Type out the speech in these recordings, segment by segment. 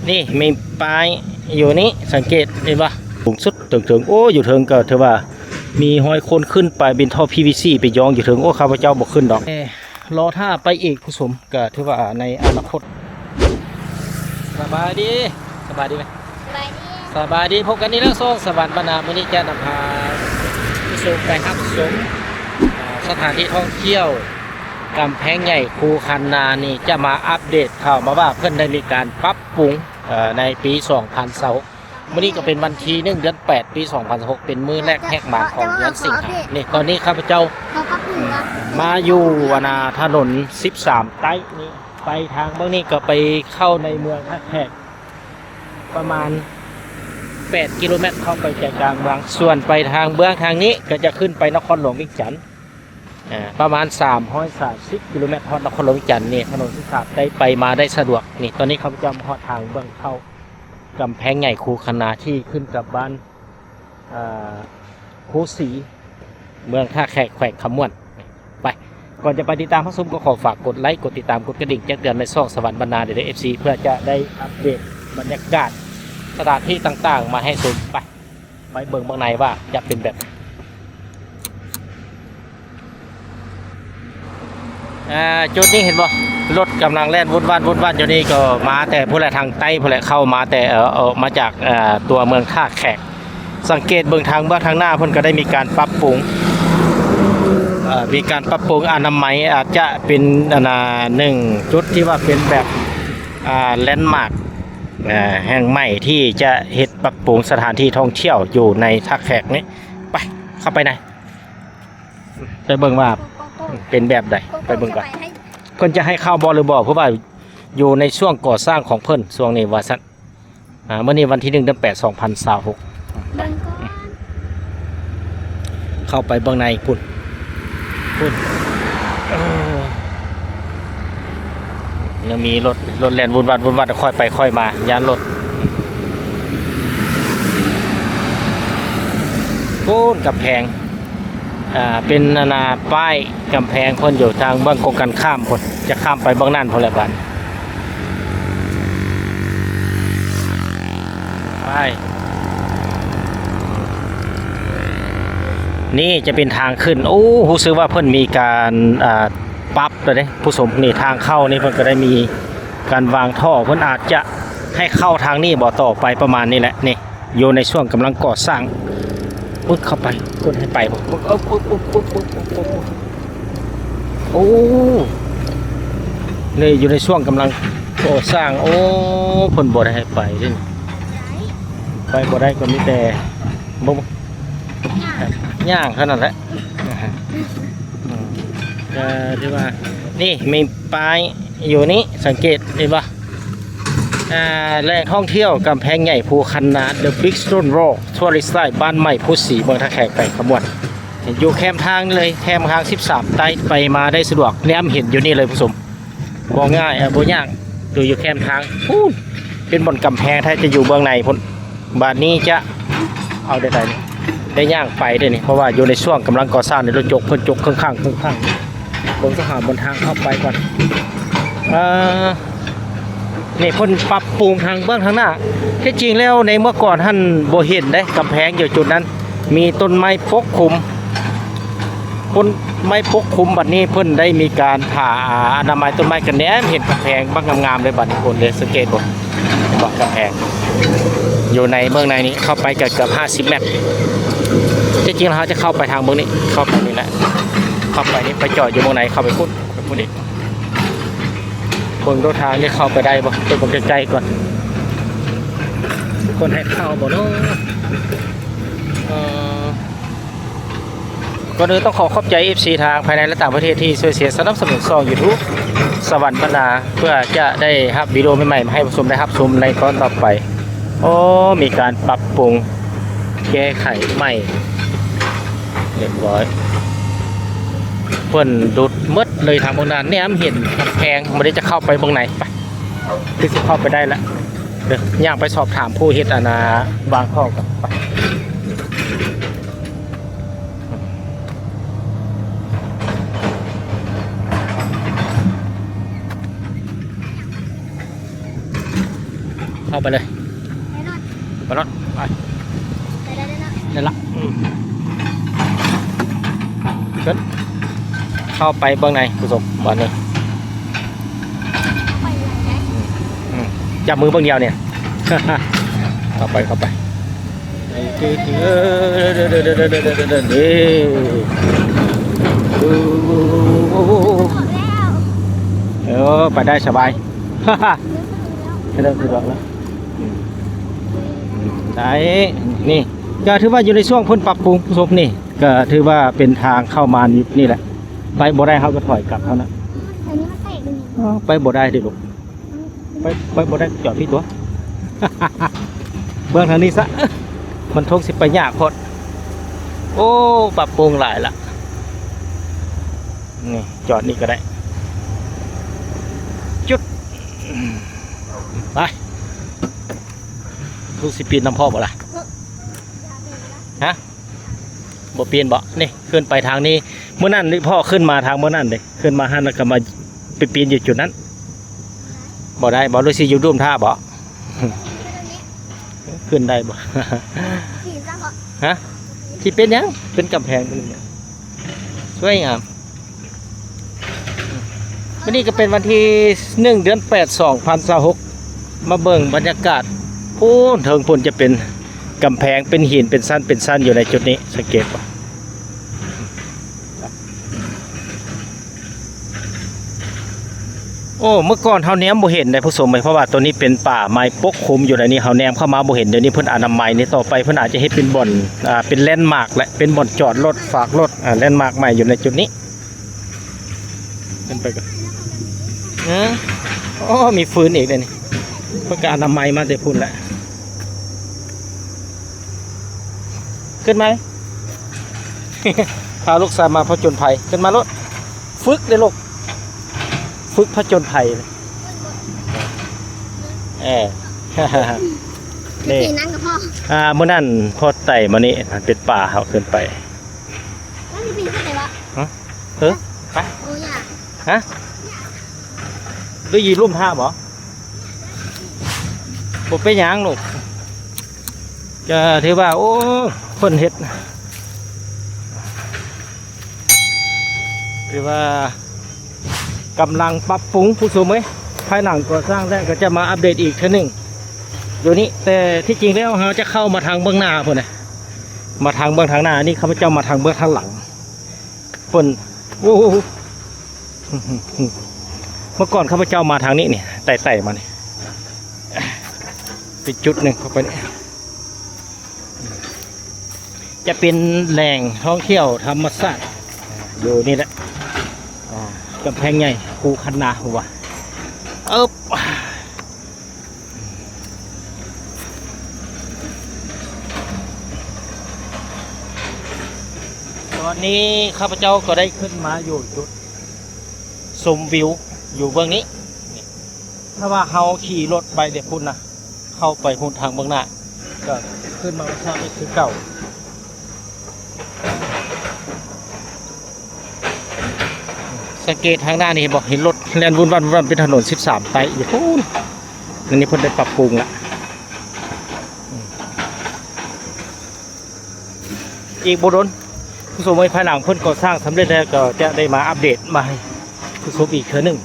ນີ້ມີປ້າຍຢູ່ນີ້ ສັງເກດເຫັນບໍ່? ສູງສຸດເຖິງໆ ໂອ້ ຢູ່ເທິງກໍຖືວ່າມີຮອຍຄົນຂຶ້ນໄປເປັນທໍ່ ພີວີຊີ ໄປຢອງຢູ່ເທິງ. ໂອ້ ຂ້າພະເຈົ້າບໍ່ຂຶ້ນດອກ. ເອີ ລໍຖ້າໄປອີກ ຜູ້ຊົມ ກໍຖືວ່າໃນອະນາຄົດ. ສະບາຍດີ ສະບາຍດີໄໝ? ສະບາຍດີ ສະບາຍດີ ພົບກັນອີກແລ້ວ ຊ່ອງສະຫວັນບັນນາ. ມື້ນີ້ຈະນຳພາຜູ້ຊົມໄປຮັບຊົມ ອາ ສະຖານທີ່ທ່ອງທ່ຽວ ກຳແພງໃຫຍ່ພູຄັນນານີ້ ຈະມາອັບເດດຂ່າວມາວ່າເພິ່ນໄດ້ມີການປັບປຸງ ເອີ ໃນປີສອງພັນຊາວຫົກ. ມື້ນີ້ກໍເປັນວັນທີໜຶ່ງ ເດືອນແປດ ປີສອງພັນຊາວຫົກ ເປັນມື້ແລກແຫກໝານຂອງເດືອນສິງຫາ. ນີ້ ຕອນນີ້ຂ້າພະເຈົ້າ ເຂົາປັບປຸງ ອືມ ມາຢູ່ ອັນນ່າ ຖະໜົນສິບສາມໃຕ້ນີ້ ໄປທາງເບື້ອງນີ້ກໍໄປເຂົ້າໃນເມືອງທ່າແຂກ ປະມານແປດກິໂລແມັດ ເຂົ້າໄປໃຈກາງເມືອງ. ສ່ວນໄປທາງເບື້ອງທາງນີ້ກໍຈະຂຶ້ນໄປນະຄອນຫຼວງວຽງຈັນ ອາ ປະມານສາມຮ້ອຍສາມສິບກິໂລແມັດ ຮອດນະຄອນຫຼວງວຽງຈັນ. ນີ້ ຖະໜົນສິບສາມໃຕ້ ໄປມາໄດ້ສະດວກ. ນີ້ ຕອນນີ້ຂ້າພະເຈົ້າມາຮອດທາງເບື້ອງເຂົ້າ ກຳແພງໃຫຍ່ພູຄັນນາ ທີ່ຂຶ້ນກັບບ້ານ ເອີ ພູສີ ເມືອງທ່າແຂກ ແຂວງຄຳມ່ວນ. ໄປ ກ່ອນຈະໄປຕິດຕາມຮັບຊົມ ກໍຂໍຝາກກົດໄລ ກົດຕິດຕາມ ກົດກະດິ່ງແຈ້ງເຕືອນໃນຊ່ອງສະຫວັນບັນນາເດີ ເອັຟຊີ ເພື່ອຈະໄດ້ອັບເດດບັນຍາກາດສະຖານທີ່ຕ່າງໆມາໃຫ້ຊົມ. ໄປ ໄປເບິ່ງເບື້ອງໃນວ່າຈະເປັນແບບໃດ. ອ່າ ຈຸດນີ້ເຫັນບໍ່? ລົດກຳລັງແລ່ນວຸ່ນວານ ວຸ່ນວານຢູ່ນີ້ ກໍມາແຕ່ພຸ້ນແຫຼະ ທາງໃຕ້ພຸ້ນແຫຼະ ເຂົ້າມາແຕ່ ເອີ ອອກມາຈາກ ເອີ ຕົວເມືອງທ່າແຂກ. ສັງເກດເບິ່ງທາງເບື້ອງທາງໜ້າ ເພິ່ນກໍໄດ້ມີການປັບປຸງ ເອີ ມີການປັບປຸງອະນາໄມ ອາດຈະເປັນ ອັນນ່າ ໜຶ່ງຈຸດທີ່ວ່າເປັນແບບ ອ່າ ແລນມາກ ເອີ ແຫ່ງໃໝ່ທີ່ຈະເຮັດປັບປຸງສະຖານທີ່ທ່ອງທ່ຽວຢູ່ໃນທ່າແຂກນີ້. ໄປ ເຂົ້າໄປໃນ ໄປເບິ່ງວ່າເປັນແບບໃດ ໄປເບິ່ງກ່ອນ ເພິ່ນຈະໃຫ້ເຂົ້າບໍ່ຫຼືບໍ່ ເພາະວ່າຢູ່ໃນຊ່ວງກໍ່ສ້າງຂອງເພິ່ນຊ່ວງນີ້ວ່າຊັ້ນ. ອ່າ ມື້ນີ້ວັນທີໜຶ່ງ ເດືອນແປດ ສອງພັນຊາວຫົກ ເບິ່ງກ່ອນ ເຂົ້າໄປເບິ່ງໃນພຸ້ນ ພຸ້ນ ເອີ ຍັງມີລົດ ລົດແລ່ນວຸ່ນວານ ວຸ່ນວານ ຄ່ອຍໄປຄ່ອຍມາ ຢ້ານລົດ. ໂອ້ ກຳແພງ ອ່າ ເປັນ ອັນນ່າ ປ້າຍກຳແພງເພິ່ນຢູ່ທາງເບື້ອງກົງກັນຂ້າມພຸ້ນ ຈະຂ້າມໄປເບື້ອງນັ້ນພຸ້ນແຫຼະບາດ ໄປ ນີ້ຈະເປັນທາງຂຶ້ນ. ໂອ້ ຮູ້ສຶກວ່າເພິ່ນມີການ ອ່າ ປັບແລ້ວເດ້ ຜູ້ຊົມ. ນີ້ທາງເຂົ້ານີ້ ເພິ່ນກໍໄດ້ມີການວາງທໍ່ ເພິ່ນອາດຈະໃຫ້ເຂົ້າທາງນີ້ບໍ່ ຕໍ່ໄປປະມານນີ້ແຫຼະ. ນີ້ ຢູ່ໃນຊ່ວງກຳລັງກໍ່ສ້າງ. ໂອ້ຍ ເຂົ້າໄປ ເພິ່ນໃຫ້ໄປບໍ່? ໂອ້ ນີ້ຢູ່ໃນຊ່ວງກຳລັງກໍ່ສ້າງ. ໂອ້ ເພິ່ນບໍ່ໄດ້ໃຫ້ໄປເດ້ ໄປບໍ່ໄດ້ ກໍມີແຕ່ ບໍ່ ຍ່າງເທົ່ານັ້ນແຫຼະ. ອືມ ກໍຖືວ່າ ນີ້ມີປ້າຍຢູ່ນີ້ ສັງເກດເຫັນບໍ່? ອ່າ ແຫຼ່ງທ່ອງທ່ຽວກຳແພງໃຫຍ່ພູຄັນນາ The Big Stone Wall Tourist Site ບ້ານໃໝ່ພູສີ ເມືອງທ່າແຂກ ແຂວງຄຳມ່ວນ. ຢູ່ແຄມທາງເລີຍ ແຄມທາງສິບສາມໃຕ້ ໄປມາໄດ້ສະດວກ ແນມເຫັນຢູ່ນີ້ເລີຍຜູ້ຊົມ. ບໍ່ງ່າຍ ເອີ ບໍ່ຍາກ ຢູ່ ຢູ່ແຄມທາງພຸ້ນ ເປັນບ່ອນກຳແພງແທ້ ຈະຢູ່ເບື້ອງໃນພຸ້ນ. ບາດນີ້ຈະເອົາແນວໃດນີ້ ໄດ້ຍ່າງໄປເດ້ນີ້ ເພາະວ່າຢູ່ໃນຊ່ວງກຳລັງກໍ່ສ້າງນີ້ ລົດຈົກເພິ່ນຈົກເຄິ່ງຂ້າງ ເຄິ່ງຂ້າງ. ເບິ່ງສະຫາບົນທາງເຂົ້າໄປກ່ອນ. ເອີ ນີ້ເພິ່ນປັບປຸງທາງເບື້ອງທາງໜ້າ. ທີ່ຈິງແລ້ວໃນເມື່ອກ່ອນຫັ້ນບໍ່ເຫັນເດ້ ກຳແພງຢູ່ຈຸດນັ້ນ ມີຕົ້ນໄມ້ປົກຄຸມ ຕົ້ນໄມ້ປົກຄຸມ. ບັດນີ້ເພິ່ນໄດ້ມີການທາອະນາໄມຕົ້ນໄມ້ ກະແນມເຫັນກຳແພງບັກງາມໆເລີຍ. ບັດນີ້ຄົນເດ້ ສັງເກດບໍ່ ເຫັນບໍ່? ກຳແພງຢູ່ໃນເບື້ອງໃນນີ້ ເຂົ້າໄປກໍເກືອບຫ້າສິບແມັດ. ທີ່ຈິງແລ້ວເຮົາຈະເຂົ້າໄປທາງເບື້ອງນີ້ ເຂົ້າໄປນີ້ແຫຼະ ເຂົ້າໄປນີ້ ໄປຈອດຢູ່ເບື້ອງໃນ ເຂົ້າໄປພຸ້ນ ໄປພຸ້ນອີກ. ເບິ່ງໂດທາງນີ້ເຂົ້າໄປໄດ້ບໍ່? ໄປເບິ່ງໃກ້ໆກ່ອນ ເພິ່ນໃຫ້ເຂົ້າບໍ່ເນາະ? ເອີ ກ່ອນອື່ນຕ້ອງຂໍຂອບໃຈ ເອັຟຊີ ທາງພາຍໃນ ແລະ ຕ່າງປະເທດທີ່ຊ່ວຍເຊຍສະໜັບສະໜູນຊ່ອງ YouTube ສະຫວັນບັນນາ ເພື່ອຈະໄດ້ຮັບວິດີໂອໃໝ່ໆມາໃຫ້ຜູ້ຊົມໄດ້ຮັບຊົມໃນຕອນຕໍ່ໄປ. ໂອ້ ມີການປັບປຸງແກ້ໄຂໃໝ່ຮຽບຮ້ອຍ ເພິ່ນດຸດໝົດເລີຍທາງເບື້ອງໜ້າ. ແນມເຫັນກຳແພງ ບໍ່ໄດ້ຈະເຂົ້າໄປເບື້ອງໃນ. ໄປ ຄືຊິເຂົ້າໄປໄດ້ລະ ເດີ ຍ່າງໄປສອບຖາມຜູ້ເຮັດອັນນ່າ ວາງທໍ່ກ່ອນ ໄປ. ໄປ ເຂົ້າໄປເລີຍ ໄປໂລດ ໄປໂລດ ໄປ ໄດ້ລະ ອືມ ເຊີນ ເຂົ້າໄປເບິ່ງໃນ ຜູ້ຊົມ ບາດນີ້ ອືມ ຈັບມືເບິ່ງດຽວນີ້ ເຂົ້າໄປ ເຂົ້າໄປ ເອີ ໄປໄດ້ສະບາຍ ເລີ່ມສະດວກແລ້ວ ໄດ້ ນີ້ ກໍຖືວ່າຢູ່ໃນຊ່ວງເພິ່ນປັບປຸງ ຜູ້ຊົມ ນີ້ ກໍຖືວ່າເປັນທາງເຂົ້າມານີ້ແຫຼະ ໄປບໍ່ໄດ້ເຮົາກໍຖອຍກັບເທົ່ານັ້ນ ໄປບໍ່ໄດ້ເດ້ລູກ ໄປ ໄປບໍ່ໄດ້ ຈອດພີ້ຕົວະ ເບິ່ງທາງນີ້ຊະ ມັນທົງຊິໄປຍາກໂພດ ໂອ້ ປັບປຸງຫຼາຍລະ ນີ້ ຈອດນີ້ກໍໄດ້ ຈຸດ ໄປ ລູກຊິປີນນຳພໍ່ບໍ່ລະ? ຮະ? ບໍ່ປີນບໍ່? ນີ້ ຂຶ້ນໄປທາງນີ້ ມື້ນັ້ນພໍ່ຂຶ້ນມາທາງມື້ນັ້ນເດ້ ຂຶ້ນມາຫັ້ນ ແລ້ວກໍມາໄປປີນຢູ່ຈຸດນັ້ນ ບໍ່ໄດ້ບໍ່? ຫຼືຊິຢູ່ດຸ່ມຖ້າບໍ່? ຂຶ້ນໄດ້ບໍ່? ຮະ? ທີ່ເປັນຫຍັງ? ເປັນກຳແພງ ສວຍງາມ. ມື້ນີ້ກໍເປັນວັນທີໜຶ່ງ ເດືອນແປດ ສອງພັນຊາວຫົກ ມາເບິ່ງບັນຍາກາດ ພຸ້ນເທິງພຸ້ນຈະເປັນກຳແພງ ເປັນຫີນ ເປັນຊັ້ນ ເປັນຊັ້ນຢູ່ໃນຈຸດນີ້ ສັງເກດບໍ່? ໂອ້ ເມື່ອກ່ອນເຮົາແນມບໍ່ເຫັນໄດ໋ ຜູ້ຊົມເອີຍ ເພາະວ່າໂຕນີ້ເປັນປ່າໄມ້ປົກຄຸມຢູ່ໃນນີ້ ເຮົາແນມເຂົ້າມາບໍ່ເຫັນ. ດຽວນີ້ເພິ່ນອະນາໄມນີ້ ຕໍ່ໄປເພິ່ນອາດຈະເຮັດເປັນບ່ອນ ອ່າ ເປັນແລນມາກ ແລະ ເປັນບ່ອນຈອດລົດ ຝາກລົດ ອ່າ ແລນມາກໃໝ່ຢູ່ໃນຈຸດນີ້. ຂຶ້ນໄປກ່ອນ ເອີ ໂອ້ ມີຟືນອີກເດ້ນີ້ ເພິ່ນກໍອະນາໄມມາແຕ່ພຸ້ນແຫຼະ. ຂຶ້ນໄໝ? ພາລູກຊາຍມາຜະຈົນໄພ ຂຶ້ນມາໂລດ ຝຶກເດ້ລູກ ຝຶກຜະຈົນໄພ ເອີ ນີ້ ອ່າ ມື້ນັ້ນກໍພໍ ອ່າ ມື້ນັ້ນພໍໄຕ່ມານີ້ ມັນເປັນປ່າ ເຮົາຂຶ້ນໄປ ມັນຊິປີນຂຶ້ນໄດ້ບໍ່? ຮະ? ເອີ ໄປ ໂອ້ຍ ຮະ? ຫຼືຢູ່ລຸ່ມຖ້າບໍ່? ບໍ່ເປັນຫຍັງລູກ ກໍຖືວ່າ ໂອ້ ເພິ່ນເຮັດ ຖືວ່າກຳລັງປັບປຸງ ຜູ້ຊົມເອີຍ ພາຍຫຼັງກໍ່ສ້າງແລ້ວກໍຈະມາອັບເດດອີກເທື່ອໜຶ່ງຢູ່ນີ້. ແຕ່ທີ່ຈິງແລ້ວເຮົາຈະເຂົ້າມາທາງເບື້ອງໜ້າພຸ້ນນະ ມາທາງເບື້ອງທາງໜ້າ ອັນນີ້ຂ້າພະເຈົ້າມາທາງເບື້ອງທາງຫຼັງ. ເພິ່ນ ໂອ້ ເມື່ອກ່ອນຂ້າພະເຈົ້າມາທາງນີ້ນີ້ ໄຕ່ໆມານີ້ ເປັນຈຸດໜຶ່ງເຂົ້າໄປນີ້ ຈະເປັນແຫຼ່ງທ່ອງທ່ຽວທຳມະຊາດ ຢູ່ນີ້ແຫຼະ ອ່າ ກຳແພງໃຫຍ່ພູຄັນນາ ວ່າ ເອີບ. ຕອນນີ້ຂ້າພະເຈົ້າກໍໄດ້ຂຶ້ນມາຢູ່ຈຸດຊົມວິວຢູ່ເບື້ອງນີ້. ນີ້ ຖ້າວ່າເຮົາຂີ່ລົດໄປແຕ່ພຸ້ນນະ ເຂົ້າໄປຮຸນທາງເບື້ອງໜ້າ ກໍຂຶ້ນມາຊອກອີກຄືເກົ່າ. ສັງເກດທາງໜ້ານີ້ເຫັນບໍ່? ເຫັນລົດແລ່ນວຸ້ນວັ້ນ ວຸ້ນວັ້ນ ເປັນຖະໜົນສິບສາມໄຕ້ຢູ່ພຸ້ນ. ອັນນີ້ເພິ່ນໄດ້ປັບປຸງລະ. ອີກບໍ່ດົນ ຜູ້ຊົມເອີຍ ພາຍຫຼັງເພິ່ນກໍ່ສ້າງສຳເລັດແລ້ວ ກໍຈະໄດ້ມາອັບເດດມາໃຫ້ຜູ້ຊົມອີກເທື່ອໜຶ່ງ.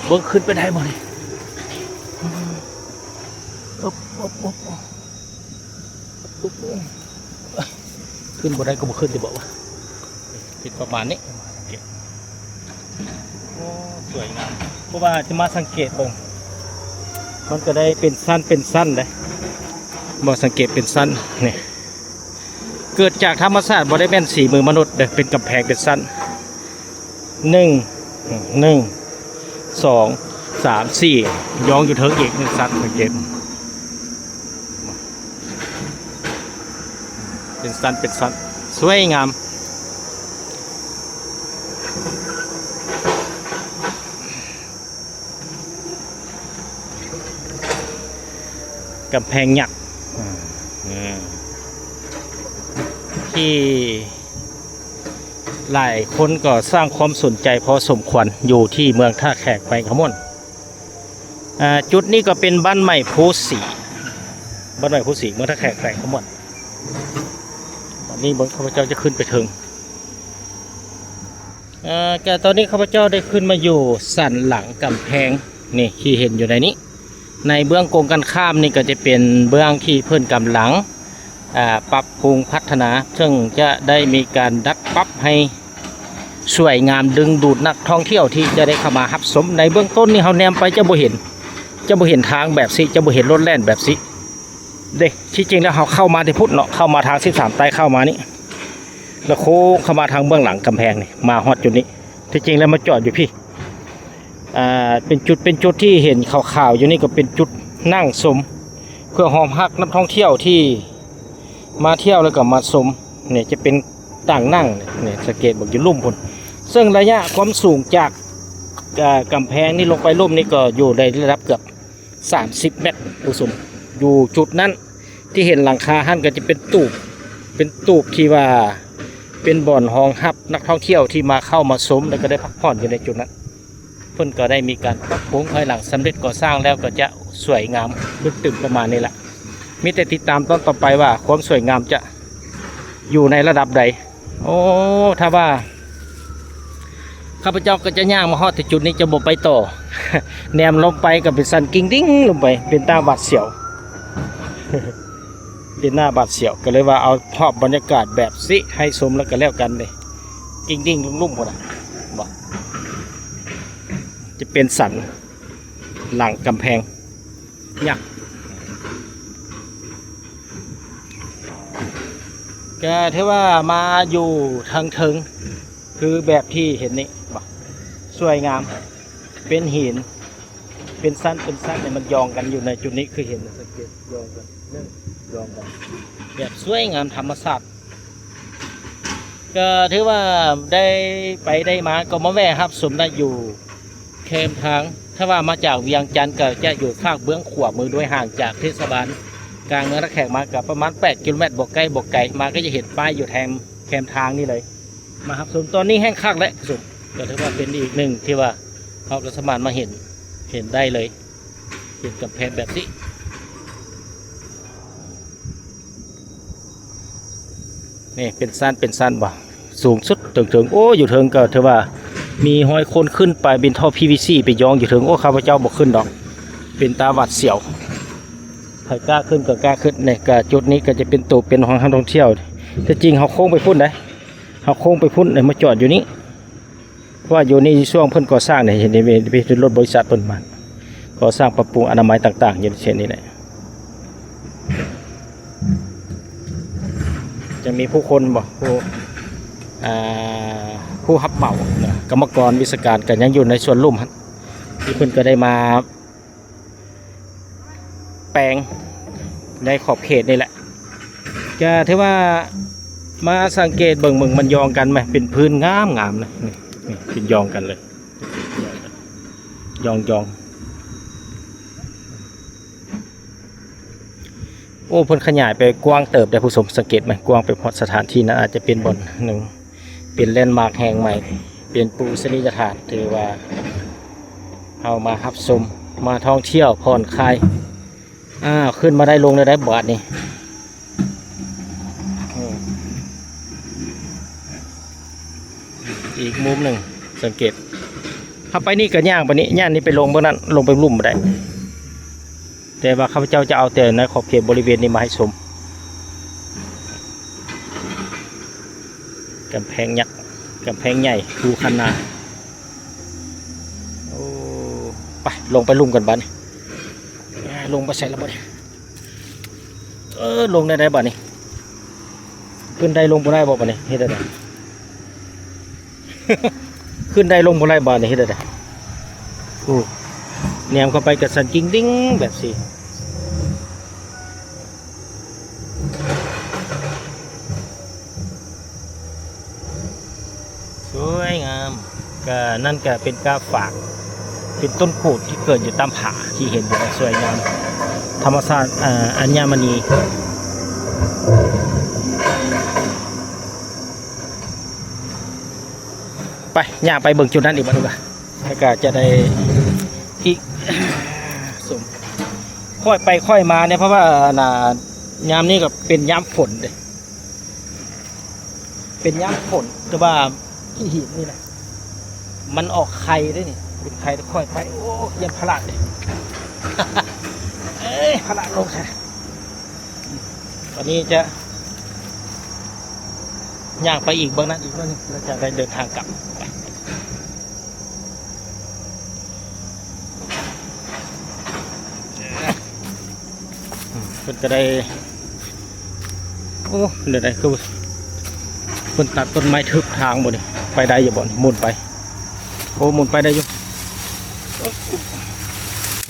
ເບິ່ງຂຶ້ນໄປໄດ້ບໍ່ນີ້? ອຶບ ອຶບ ອຶບ ອຶບ ຂຶ້ນບໍ່ໄດ້ກໍບໍ່ຂຶ້ນຕິ ບອກວ່າ ເປັນປະມານນີ້. ໂອ້ ສວຍງາມ ເພາະວ່າຈະມາສັງເກດເບິ່ງ ມັນກໍໄດ້ເປັນຊັ້ນເປັນຊັ້ນເດ້. ບໍ່ ສັງເກດເປັນຊັ້ນນີ້ ເກີດຈາກທຳມະຊາດ ບໍ່ໄດ້ແມ່ນສີມືມະນຸດເດ້ ເປັນກຳແພງເປັນຊັ້ນ ໜຶ່ງ ໜຶ່ງ ສອງ ສາມ ສີ່ ຍ້ອງຢູ່ເທິງອີກ ສັງເກດ ເປັນຊັ້ນເປັນຊັ້ນ ສວຍງາມ. ກຳແພງຍັກ ອາ ທີ່ຫຼາຍຄົນກໍສ້າງຄວາມສົນໃຈພໍສົມຄວນ ຢູ່ທີ່ເມືອງທ່າແຂກ ແຂວງຄຳມ່ວນ. ອ່າ ຈຸດນີ້ກໍເປັນບ້ານໃໝ່ພູສີ ບ້ານໃໝ່ພູສີ ເມືອງທ່າແຂກ ແຂວງຄຳມ່ວນ. ຕອນນີ້ເບິ່ງ ຂ້າພະເຈົ້າຈະຂຶ້ນໄປເທິງ ເອີ ກະຕອນນີ້ຂ້າພະເຈົ້າໄດ້ຂຶ້ນມາຢູ່ສັນຫຼັງກຳແພງນີ້ ທີ່ເຫັນຢູ່ໃນນີ້. ໃນເບື້ອງກົງກັນຂ້າມນີ້ກໍຈະເປັນເບື້ອງທີ່ເພິ່ນກຳລັງ ອ່າ ປັບປຸງພັດທະນາ ເຊິ່ງຈະໄດ້ມີການດັດປັບໃຫ້ສວຍງາມ ດຶງດູດນັກທ່ອງທ່ຽວທີ່ຈະໄດ້ເຂົ້າມາຮັບຊົມ. ໃນເບື້ອງຕົ້ນນີ້ເຮົາແນມໄປຈະບໍ່ເຫັນ ຈະບໍ່ເຫັນທາງແບບຊີ້ ຈະບໍ່ເຫັນລົດແລ່ນແບບຊີ້ເດ້. ທີ່ຈິງແລ້ວເຮົາເຂົ້າມາແຕ່ພຸ້ນເນາະ ເຂົ້າມາທາງສິບສາມໃຕ້ ເຂົ້າມານີ້ ແລ້ວໂຄ້ງເຂົ້າມາທາງເບື້ອງຫຼັງກຳແພງນີ້ ມາຮອດຈຸດນີ້. ທີ່ຈິງແລ້ວມາຈອດຢູ່ພີ້ ອ່າ ເປັນຈຸດ ເປັນຈຸດທີ່ເຫັນຂາວໆຢູ່ນີ້ ກໍເປັນຈຸດນັ່ງຊົມ ເພື່ອຮອງຮັບນັກທ່ອງທ່ຽວທີ່ມາທ່ຽວແລ້ວກໍມາຊົມ. ນີ້ຈະເປັນຕັ່ງນັ່ງ ນີ້ ສັງເກດເບິ່ງຢູ່ລຸ່ມພຸ້ນ. ເຊິ່ງໄລຍະຄວາມສູງຈາກ ເອີ ກຳແພງນີ້ລົງໄປລຸ່ມນີ້ ກໍຢູ່ໃນລະດັບເກືອບ ສາມສິບແມັດ ຜູ້ຊົມ. ຢູ່ຈຸດນັ້ນທີ່ເຫັນຫຼັງຄາຫັ້ນ ກໍຈະເປັນຕູບ ເປັນຕູບທີ່ວ່າເປັນບ່ອນຮອງຮັບນັກທ່ອງທ່ຽວທີ່ມາເຂົ້າມາຊົມ ແລ້ວກໍໄດ້ພັກຜ່ອນຢູ່ໃນຈຸດນັ້ນ. ເພິ່ນກໍໄດ້ມີການປັບປຸງ ພາຍຫຼັງສຳເລັດກໍ່ສ້າງແລ້ວ ກໍຈະສວຍງາມຄຶກຄື້ນປະມານນີ້ລະ. ມີແຕ່ຕິດຕາມຕອນຕໍ່ໄປວ່າຄວາມສວຍງາມຈະຢູ່ໃນລະດັບໃດ. ໂອ້ ຖ້າວ່າຂ້າພະເຈົ້າກໍຈະຍ່າງມາຮອດທີ່ຈຸດນີ້ ຈະບໍ່ໄປຕໍ່ ແນມລົງໄປກໍເປັນສັນກິ້ງດິ້ງລົງໄປ ເປັນຕາຫວາດສຽວ ເປັນໜ້າຫວາດສຽວ. ກໍເລີຍວ່າເອົາພາບບັນຍາກາດແບບຊິໃຫ້ຊົມແລ້ວກໍແລ້ວກັນເດ້ ກິ້ງດິ້ງລຸ່ມໆພຸ້ນນະ ບໍ່ ຈະເປັນສັນຫຼັງກຳແພງຍັກ. ກະຖືວ່າມາຢູ່ທາງເທິງ ຄືແບບທີ່ເຫັນນີ້ ສວຍງາມ ເປັນຫີນ ເປັນຊັ້ນ ເປັນຊັ້ນ ໃຫ້ມັນຢອງກັນຢູ່ໃນຈຸດນີ້ ຄືເຫັນ ສັງເກດ ຢອງກັນ ຢອງກັນ ແບບສວຍງາມທຳມະຊາດ. ກໍຖືວ່າໄດ້ໄປໄດ້ມາ ກໍມາແວ່ຮັບຊົມໄດ້ຢູ່ແຄມທາງ. ຖ້າວ່າມາຈາກວຽງຈັນ ກໍຈະຢູ່ຟາກເບື້ອງຂວາມືດ້ວຍ ຫ່າງຈາກເທດສະບານກາງເມືອງທ່າແຂກມາກໍປະມານແປດກິໂລແມັດ ບໍ່ໃກ້ບໍ່ໄກ. ມາກໍຈະເຫັນປ້າຍຢູ່ແຄມ ແຄມທາງນີ້ເລີຍ. ມາຮັບຊົມຕອນນີ້ແຮ່ງຄັກແຫຼະ ຜູ້ຊົມ. ກໍຖືວ່າເປັນອີກໜຶ່ງທີ່ວ່າເຮົາກໍສາມາດມາເຫັນ ເຫັນໄດ້ເລີຍ ເປັນກຳແພງແບບນີ້. ນີ້ເປັນຊັ້ນ ເປັນຊັ້ນບໍ່ ສູງສຸດເຖິງໆ. ໂອ້ ຢູ່ເທິງກໍຖືວ່າມີຮອຍຄົນຂຶ້ນໄປ ເປັນທໍ່ ພີວີຊີ ໄປຢອງຢູ່ເທິງ. ໂອ້ ຂ້າພະເຈົ້າບໍ່ຂຶ້ນດອກ ເປັນຕາຫວາດສຽວ. ໃຜກ້າຂຶ້ນກໍກ້າຂຶ້ນ. ນີ້ກໍຈຸດນີ້ກໍຈະເປັນຕູບ ເປັນຫ້ອງຮັບນັກທ່ອງທ່ຽວ. ແຕ່ຈິງເຮົາໂຄ້ງໄປພຸ້ນໃດ ເຮົາໂຄ້ງໄປພຸ້ນ ແລ້ວມາຈອດຢູ່ນີ້. ເພາະວ່າຢູ່ໃນຊ່ວງເພິ່ນກໍ່ສ້າງນີ້ ເຫັນໄດ້ເຫັນລົດບໍລິສັດເພິ່ນມາກໍ່ສ້າງປັບປຸງອະນາໄມຕ່າງໆ ຢູ່ເຂດນີ້ແຫຼະ. ຈະມີຜູ້ຄົນບໍ່ ຜູ້ ອ່າ ຜູ້ຮັບເໝົານະ ກຳມະກອນ ວິຊາການ ກໍຍັງຢູ່ໃນສວນລຸ່ມຫັ້ນ ທີ່ເພິ່ນກໍໄດ້ມາ ແປງໃນຂອບເຂດນີ້ແຫຼະ. ກະຖືວ່າມາສັງເກດເບິ່ງ ເບິ່ງມັນຢອງກັນແມ ເປັນພື້ນງາມໆນະ. ນີ້ ນີ້ເປັນຢອງກັນເລີຍ ຢອງໆ. ໂອ້ ເພິ່ນຂະຫຍາຍໄປກວ້າງເຕີບເດ້ ຜູ້ຊົມ ສັງເກດແມ ກວ້າງໄປຮອດສະຖານທີ່ນັ້ນ ອາດຈະເປັນບ່ອນໜຶ່ງ ເປັນແລນມາກແຫ່ງໃໝ່ ເປັນປູຊະນີຍະຖານ. ຖືວ່າເຮົາມາຮັບຊົມ ມາທ່ອງທ່ຽວຜ່ອນຄາຍ. ອ້າວ ຂຶ້ນມາໄດ້ ລົງໄດ້ໃດບາດນີ້. ອືມ ອີກມຸມໜຶ່ງ ສັງເກດ ເຮົາໄປນີ້ກໍຍ່າງໄປນີ້ ຍ່າງນີ້ໄປລົງເບິ່ງນັ້ນ ລົງໄປລຸ່ມບໍ່ໄດ້. ແຕ່ວ່າຂ້າພະເຈົ້າຈະເອົາແຕ່ໃນຂອບເຂດບໍລິເວນນີ້ມາໃຫ້ຊົມ. ກຳແພງຍັກ ກຳແພງໃຫຍ່ ພູຄັນນາ. ໂອ້ ໄປ ລົງໄປລຸ່ມກັນບາດນີ້. ລົງໄປໃສລະບາດນີ້? ເອີ ລົງໄດ້ໃດບາດນີ້? ຂຶ້ນໄດ້ລົງບໍ່ໄດ້ບໍ່ບາດນີ້? ເຮັດແນວໃດ? ຂຶ້ນໄດ້ລົງບໍ່ໄດ້ບາດນີ້ ເຮັດແນວໃດ? ໂອ້ ແນມເຂົ້າໄປກໍສັ່ນກິ້ງດິ້ງແບບຊີ້ ສວຍງາມ. ກະນັ້ນກະເປັນກາຝາກ ເປັນຕົ້ນໂພດທີ່ເກີດຢູ່ຕາມຜາທີ່ເຫັນຢູ່ ສວຍງາມ ທຳມະຊາດ ເອີ ອັນຍະມະນີ. ໄປ ຍ່າງໄປເບິ່ງຈຸດນັ້ນອີກບາດໜຶ່ງ ແລ້ວກໍຈະໄດ້ອີກ ຄ່ອຍໄປຄ່ອຍມາເດ້ ເພາະວ່າ ອັນນ່າ ຍາມນີ້ກໍເປັນຍາມຝົນເດ້ ເປັນຍາມຝົນ ແຕ່ວ່າຂີ້ຫີນນີ້ນະ ມັນອອກໄຂ່ເດ້ນີ້ ເປັນໄຂ່ ຄ່ອຍໄປ ໂອ້ ຢ້ານພະລາດເດ້ ເອີຍ ພະລາດລົງຊະ. ຕອນນີ້ຈະຍ່າງໄປອີກເບື້ອງນັ້ນອີກໜ້ອຍໜຶ່ງ ແລ້ວຈະໄດ້ເດີນທາງກັບໄປ. ເພິ່ນກໍໄດ້ ໂອ້ ແນວໃດຄືເພິ່ນຕັດຕົ້ນໄມ້ທຶບທາງບໍ່ນີ້ ໄປໄດ້ຢູ່ບໍ່ນີ້ ໝຸນໄປ ໂອ້ ໝຸນໄປໄດ້ຢູ່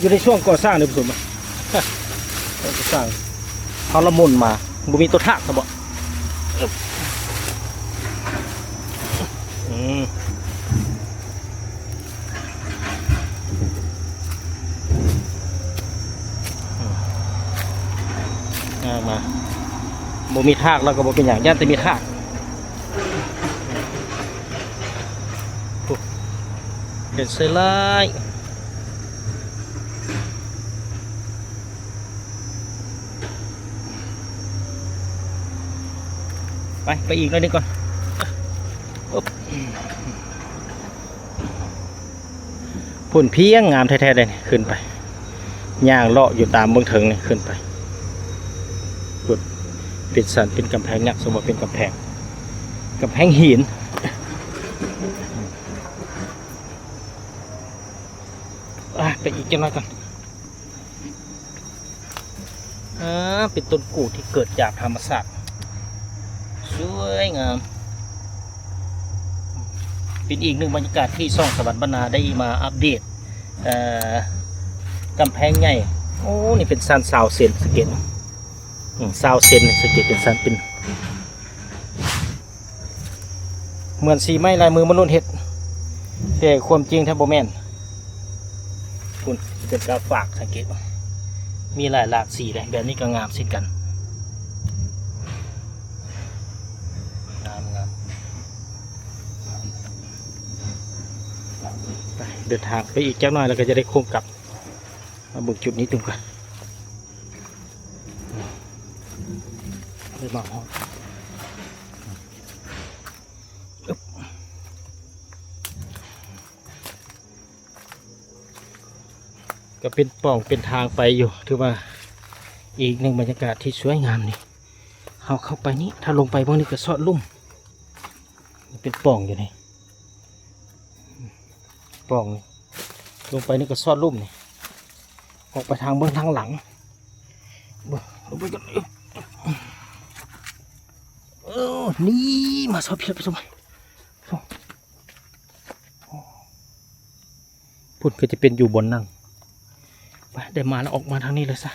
ຢູ່ໃນຊ່ວງກໍ່ສ້າງເດ້ຜູ້ຊົມ ກໍ່ສ້າງ ເຮົາລະໝຸນມາ ບໍ່ມີຕົວຖາກຊະບໍ ອືມ ອືມ ຍ່າງມາ ບໍ່ມີຖາກແລ້ວກໍບໍ່ເປັນຫຍັງ ຢ້ານແຕ່ມີຖາກ ໂອ້ ເປັນໄຊໄລ ໄປ ໄປອີກໜ້ອຍໜຶ່ງກ່ອນ ອຶບ ພຸ້ນພຽງງາມແທ້ໆເດ້ ຂຶ້ນໄປ ຍ່າງເລາະຢູ່ຕາມເບື້ອງເທິງນີ້ ຂຶ້ນໄປ ພຸ້ນ ເປັນສັນ ເປັນກຳແພງຍັກ ສົມວ່າເປັນກຳແພງ ກຳແພງຫີນ ອາ ໄປອີກຈັກໜ້ອຍກ່ອນ. ອາ ເປັນຕົ້ນກູດທີ່ເກີດຈາກທຳມະຊາດ ສວຍງາມ ເປັນອີກໜຶ່ງບັນຍາກາດທີ່ຊ່ອງສະຫວັນບັນນາໄດ້ມາອັບເດດ ເອີ ກຳແພງໃຫຍ່ ໂອ້ ນີ້ເປັນຊັ້ນຊາວເຊັນ ສັງເກດ ອືມ ຊາວເຊັນ ສັງເກດເປັນຊັ້ນ ເປັນ ເໝືອນສີໄມ້ລາຍມືມະນຸດເຮັດ ແຕ່ຄວາມຈິງແທ້ບໍ່ແມ່ນ ພຸ້ນ ເປັນກາຝາກ ສັງເກດ ມີຫຼາຍຫຼາກສີເດ້ ແບບນີ້ກໍງາມເຊັ່ນກັນ ງາມໆ ໄປ ເດີນທາງໄປອີກຈັກໜ້ອຍ ແລ້ວກໍຈະໄດ້ໂຄ້ງກັບ ມາເບິ່ງຈຸດນີ້ຕື່ມກ່ອນ ໄດ້ມາຮອດ ອຶບ ກໍເປັນປ່ອງເປັນທາງໄປຢູ່ ຖືວ່າອີກໜຶ່ງບັນຍາກາດທີ່ສວຍງາມນີ້ ເຮົາເຂົ້າໄປນີ້ ຖ້າລົງໄປເບິ່ງນີ້ກໍຊອດລຸ່ມ ເປັນປ່ອງຢູ່ນີ້ ປ່ອງນີ້ ລົງໄປນີ້ກໍຊອດລຸ່ມນີ້ ອອກໄປທາງເບື້ອງທາງຫຼັງ ເບິ່ງ ລົງໄປກັນ ເອີ ນີ້ ມາຊອດພີ້ ທ່ານຜູ້ຊົມ ພຸ້ນກໍຈະເປັນຢູ່ບ່ອນນັ່ງ ໄປ ໄດ້ມາແລ້ວ ອອກມາທາງນີ້ເລີຍຊະ.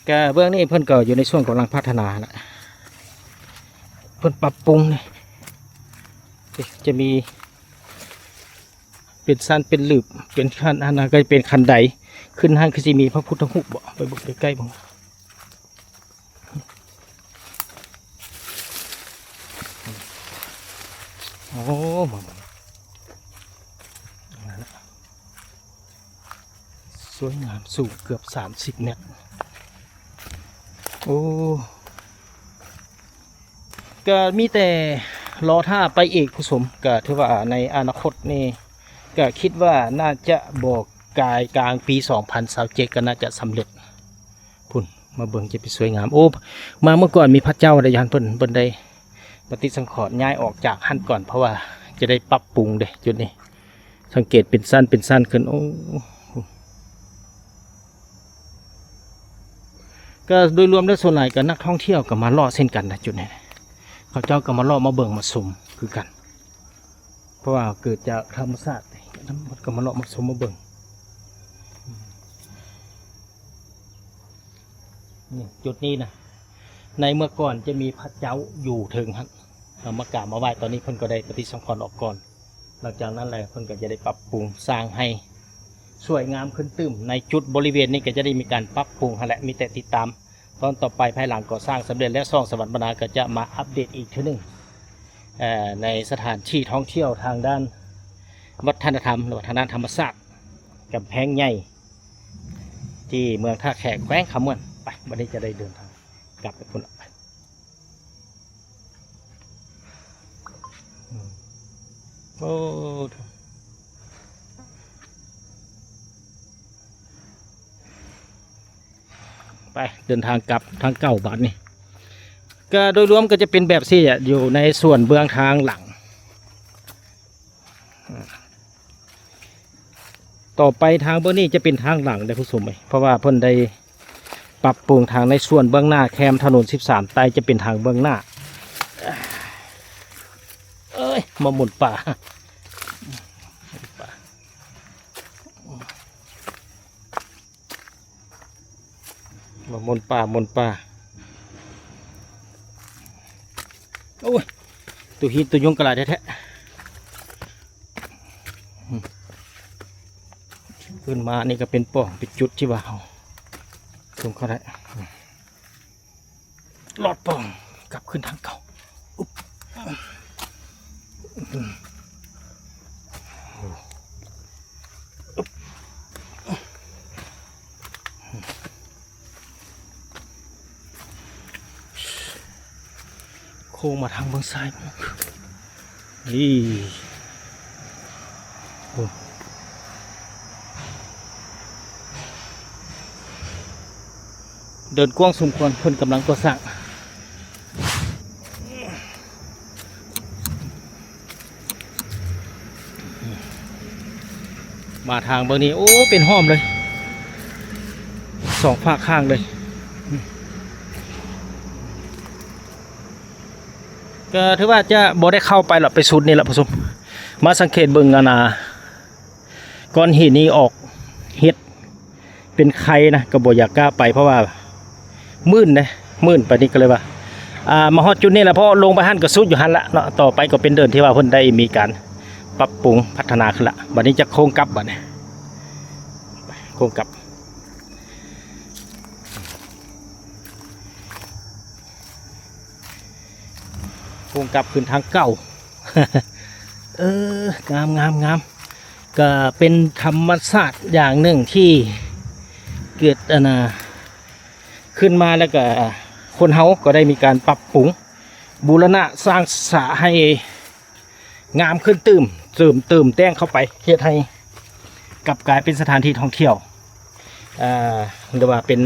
ກະເບື້ອງນີ້ເພິ່ນກໍຢູ່ໃນຊ່ວງກຳລັງພັດທະນາແຫຼະ ເພິ່ນປັບປຸງນີ້ ຈະມີເປັນຊັ້ນເປັນລຶບ ເປັນຂັ້ນ ອັນນັ້ນກໍເປັນຂັ້ນໄດ ຂຶ້ນຫັ້ນຄືຊິມີພະພຸດທະຮູບບໍ ໄປເບິ່ງໃກ້ໆເບິ່ງ ໂອ້ ມາເບິ່ງ ນັ້ນລະ ສວຍງາມ ສູງເກືອບສາມສິບແມັດ ໂອ້ ກະມີແຕ່ລໍຖ້າໄປອີກ ຜູ້ຊົມ ກະຖືວ່າໃນອະນາຄົດນີ້ ກະຄິດວ່າໜ້າຈະບໍ່ກາຍກາງປີສອງພັນຊາວເຈັດ ກະໜ້າຈະສຳເລັດ. ພຸ້ນ ມາເບິ່ງຈະເປັນສວຍງາມ ໂອ້ ມາເມື່ອກ່ອນມີພະເຈົ້າໄດ້ ຢ້ານເພິ່ນ ເພິ່ນໄດ້ປະຕິສັງຂອນຍ້າຍອອກຈາກຫັ້ນກ່ອນ ເພາະວ່າຈະໄດ້ປັບປຸງເດ້ ຈຸດນີ້ ສັງເກດເປັນຊັ້ນເປັນຊັ້ນຂຶ້ນ ໂອ້ ກໍໂດຍລວມແລ້ວສ່ວນຫຼາຍກໍນັກທ່ອງທ່ຽວກໍມາເລາະເຊັ່ນກັນນະ ຈຸດນີ້ ເຂົາເຈົ້າກໍມາເລາະມາເບິ່ງມາຊົມຄືກັນ ເພາະວ່າເກີດຈາກທຳມະຊາດ ເຂົາກໍມາເລາະມາຊົມມາເບິ່ງ ນີ້ ຈຸດນີ້ນະ ໃນເມື່ອກ່ອນຈະມີພະເຈົ້າຢູ່ເທິງຫັ້ນ ເຮົາມາກາບມາໄຫວ້ ຕອນນີ້ເພິ່ນກໍໄດ້ປະຕິສັງຂອນອອກກ່ອນ ຫຼັງຈາກນັ້ນແຫຼະ ເພິ່ນກໍຈະໄດ້ປັບປຸງສ້າງໃຫ້ສວຍງາມຂຶ້ນຕື່ມ ໃນຈຸດບໍລິເວນນີ້ກໍຈະໄດ້ມີການປັບປຸງຫັ້ນແຫຼະ ມີແຕ່ຕິດຕາມຕອນຕໍ່ໄປ ພາຍຫຼັງກໍ່ສ້າງສຳເລັດແລ້ວ ຊ່ອງສະຫວັນບັນນາກໍຈະມາອັບເດດອີກເທື່ອໜຶ່ງ ເອີ ໃນສະຖານທີ່ທ່ອງທ່ຽວທາງດ້ານວັດທະນະທຳ ຫຼືວ່າທາງດ້ານທຳມະຊາດ ກຳແພງໃຫຍ່ ທີ່ເມືອງທ່າແຂກ ແຂວງຄຳມ່ວນ. ໄປ ບັດນີ້ຈະໄດ້ເດີນທາງກັບໄປພຸ້ນລະ. ໂອ້ ໄປ ເດີນທາງກັບທາງເກົ່າບາດນີ້. ກະໂດຍລວມກະຈະເປັນແບບຊີ້ແຫຼະ ຢູ່ໃນສ່ວນເບື້ອງທາງຫຼັງ. ຕໍ່ໄປທາງເບື້ອງນີ້ຈະເປັນທາງຫຼັງເດ້ຜູ້ຊົມເອີຍ ເພາະວ່າເພິ່ນໄດ້ປັບປຸງທາງໃນສ່ວນເບື້ອງໜ້າ ແຄມຖະໜົນສິບສາມໃຕ້ຈະເປັນທາງເບື້ອງໜ້າ. ເອີຍ ມາໝຸນປ່າ ມາໝຸນປ່າ ໝຸນປ່າ. ໂອ້ຍ ໂຕຮີດໂຕຍຸງກະຫຼາຍແທ້ໆ. ຂຶ້ນມານີ້ກະເປັນປ່ອງ ເປັນຈຸດທີ່ວ່າເຮົາລົງເຂົ້າໄດ້. ລອດປ່ອງກັບຄືນທາງເກົ່າ. ໂຄ້ງມາທາງເບື້ອງຊ້າຍມື. ນີ້ ໂອ້ ເດີ່ນກວ້າງສົມຄວນ ເພິ່ນກຳລັງກໍ່ສ້າງ. ມາທາງເບິ່ງນີ້ ໂອ້ ເປັນຫ້ອມເລີຍ ສອງຟາກຂ້າງເລີຍ. ກໍຖືວ່າຈະບໍ່ໄດ້ເຂົ້າໄປລະ ໄປສຸດນີ້ລະ ຜູ້ຊົມ. ມາສັງເກດເບິ່ງ ອັນນ່າ ກ້ອນຫີນນີ້ອອກເຫັດເປັນໄຂ່ນະ ກໍບໍ່ຢາກກ້າໄປ ເພາະວ່າມື່ນເດ້ ມື່ນໄປນີ້ ກໍເລີຍວ່າ ອ່າ ມາຮອດຈຸດນີ້ລະ ເພາະລົງໄປຫັ້ນກໍສຸດຢູ່ຫັ້ນລະເນາະ. ຕໍ່ໄປກໍເປັນເດີ່ນທີ່ວ່າເພິ່ນໄດ້ມີການປັບປຸງພັດທະນາຂຶ້ນລະ. ບັດນີ້ຈະໂຄ້ງກັບ ບັດນີ້ໂຄ້ງກັບ. ໂຄ້ງກັບຄືນທາງເກົ່າ. ເອີ ງາມ ງາມ ງາມ. ກະເປັນທຳມະຊາດຢ່າງໜຶ່ງທີ່ເກີດ ອັນນ່າ ຂຶ້ນມາ ແລ້ວກະຄົນເຮົາກໍໄດ້ມີການປັບປຸງ ບູລະນະສ້າງສາໃຫ້ ງາມຂຶ້ນຕື່ມ ເສີມເຕີມແຕ່ງເຂົ້າໄປ ເຮັດໃຫ້ກັບກາຍເປັນສະຖານທີ່ທ່ອງທ່ຽວ ເອີ ຫຼືວ່າເປັນ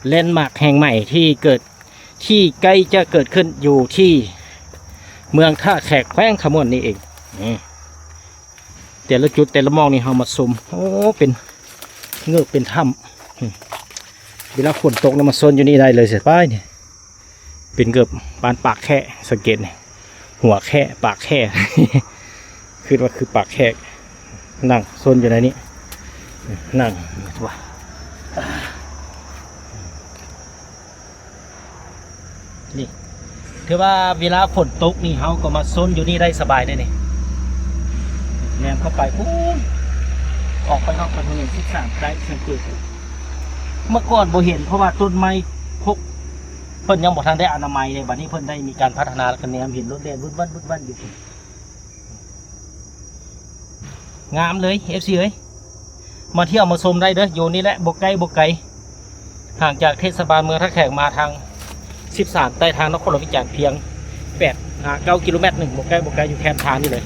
ແລນມາກແຫ່ງໃໝ່ທີ່ເກີດ ທີ່ໃກ້ຈະເກີດຂຶ້ນຢູ່ທີ່ເມືອງທ່າແຂກ ແຂວງຄຳມ່ວນນີ້ເອງ. ອືມ ແຕ່ລະຈຸດແຕ່ລະໝ່ອງນີ້ເຮົາມາຊົມ ໂອ້ ເປັນເງີບເປັນຖ້ຳ. ອືມ ເວລາຝົນຕົກນະ ມາຊົນຢູ່ນີ້ໄດ້ເລີຍ ສະບາຍນີ້. ເປັນເກີບປານປາກແຄະ ສັງເກດນີ້ ຫົວແຄະ ປາກແຄະ ຄິດວ່າຄືປາກແຄະ ນັ່ງຊົນຢູ່ໃນນີ້ ນັ່ງວ່າ ນີ້ ຖືວ່າເວລາຝົນຕົກນີ້ ເຮົາກໍມາຊົນຢູ່ນີ້ໄດ້ສະບາຍເດ້ນີ້. ແນມເຂົ້າໄປພຸ້ນ ອອກໄປນອກຖະໜົນສິບສາມໄດ້ ສັງເກດ ເມື່ອກ່ອນບໍ່ເຫັນ ເພາະວ່າຕົ້ນໄມ້ພົກ ເພິ່ນຍັງບໍ່ທັນໄດ້ອະນາໄມເດ້. ບັດນີ້ເພິ່ນໄດ້ມີການພັດທະນາ ແລ້ວກໍແນມເຫັນລົດແລ່ນວຶດວັດ ວຶດວັດຢູ່ພຸ້ນ. ງາມເລີຍ ເອັຟຊີ ເອີຍ ມາທ່ຽວມາຊົມໄດ້ເດີ ຢູ່ນີ້ແຫຼະ ບໍ່ໃກ້ບໍ່ໄກ ຫ່າງຈາກເທດສະບານເມືອງທ່າແຂກມາທາງສິບສາມໃຕ້ ທາງນະຄອນຫຼວງວຽງຈັນ ພຽງແປດຫາເກົ້າກິໂລແມັດໜຶ່ງ ບໍ່ໃກ້ບໍ່ໄກ ຢູ່ແຄມທາງນີ້ເລີຍ.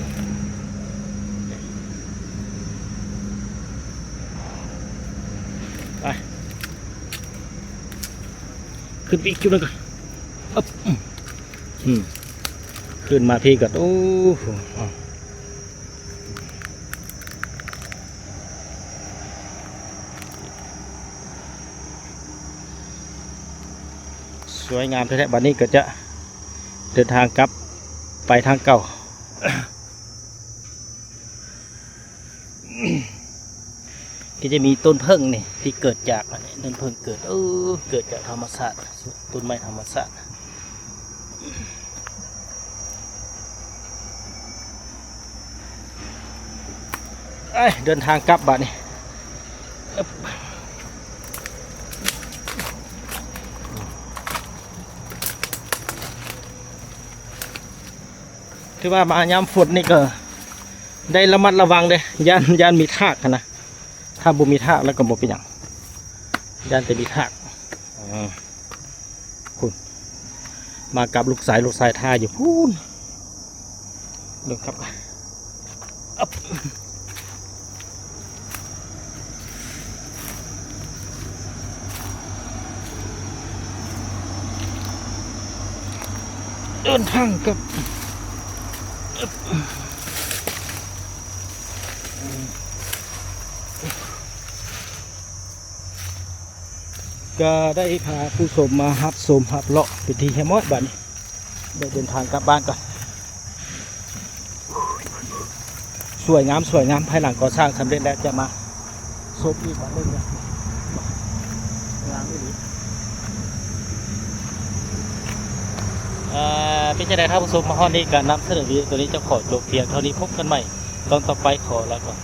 ໄປ ຂຶ້ນໄປອີກຈຸດໜຶ່ງກ່ອນ. ອຶບ ອືມ ຂຶ້ນມາພີ້ກໍ ໂອ້ ສວຍງາມແທ້ໆ. ບັດນີ້ກໍຈະເດີນທາງກັບໄປທາງເກົ່າ. ກໍຈະມີຕົ້ນເຜິ້ງນີ້ ທີ່ເກີດຈາກອັນນີ້ ຕົ້ນເຜິ້ງເກີດ ເອີ ເກີດຈາກທຳມະຊາດ ຕົ້ນໄມ້ທຳມະຊາດ. ເອີຍ ເດີນທາງກັບບາດນີ້. ຖືວ່າມາຍາມຝົນນີ້ກໍໄດ້ລະມັດລະວັງເດ້ ຢ້ານ ຢ້ານມີທາກຫັ້ນນະ. ຖ້າບໍ່ມີທາກແລ້ວກໍບໍ່ເປັນຫຍັງ ຢ້ານແຕ່ມີທາກ. ອືມ ພຸ້ນ ມາກັບລູກຊາຍ ລູກຊາຍຖ້າຢູ່ພຸ້ນ. ເບິ່ງຄັບ ອັບ ເດີນທາງກັບ ກໍໄດ້ພາຜູ້ຊົມມາຮັບຊົມຮັບເລາະເປັນທີ່ຮຽບຮ້ອຍ. ບາດນີ້ໄດ້ເດີນທາງກັບບ້ານກ່ອນ. ສວຍງາມ ສວຍງາມ. ພາຍຫຼັງກໍ່ສ້າງສຳເລັດແລ້ວຈະມາຊົມອີກບາດໜຶ່ງນະ. ງາມອີ່ຫຼີ. ເປັນຈັ່ງໃດທ່ານຜູ້ຊົມ ມາຮອດນີ້ການນຳສະເໜີວິດີໂອໂຕນີ້ຈະຂໍຈົບພຽງເທົ່ານີ້. ພົບກັນໃໝ່ຕອນຕໍ່ໄປ. ຂໍລາກ່ອນ.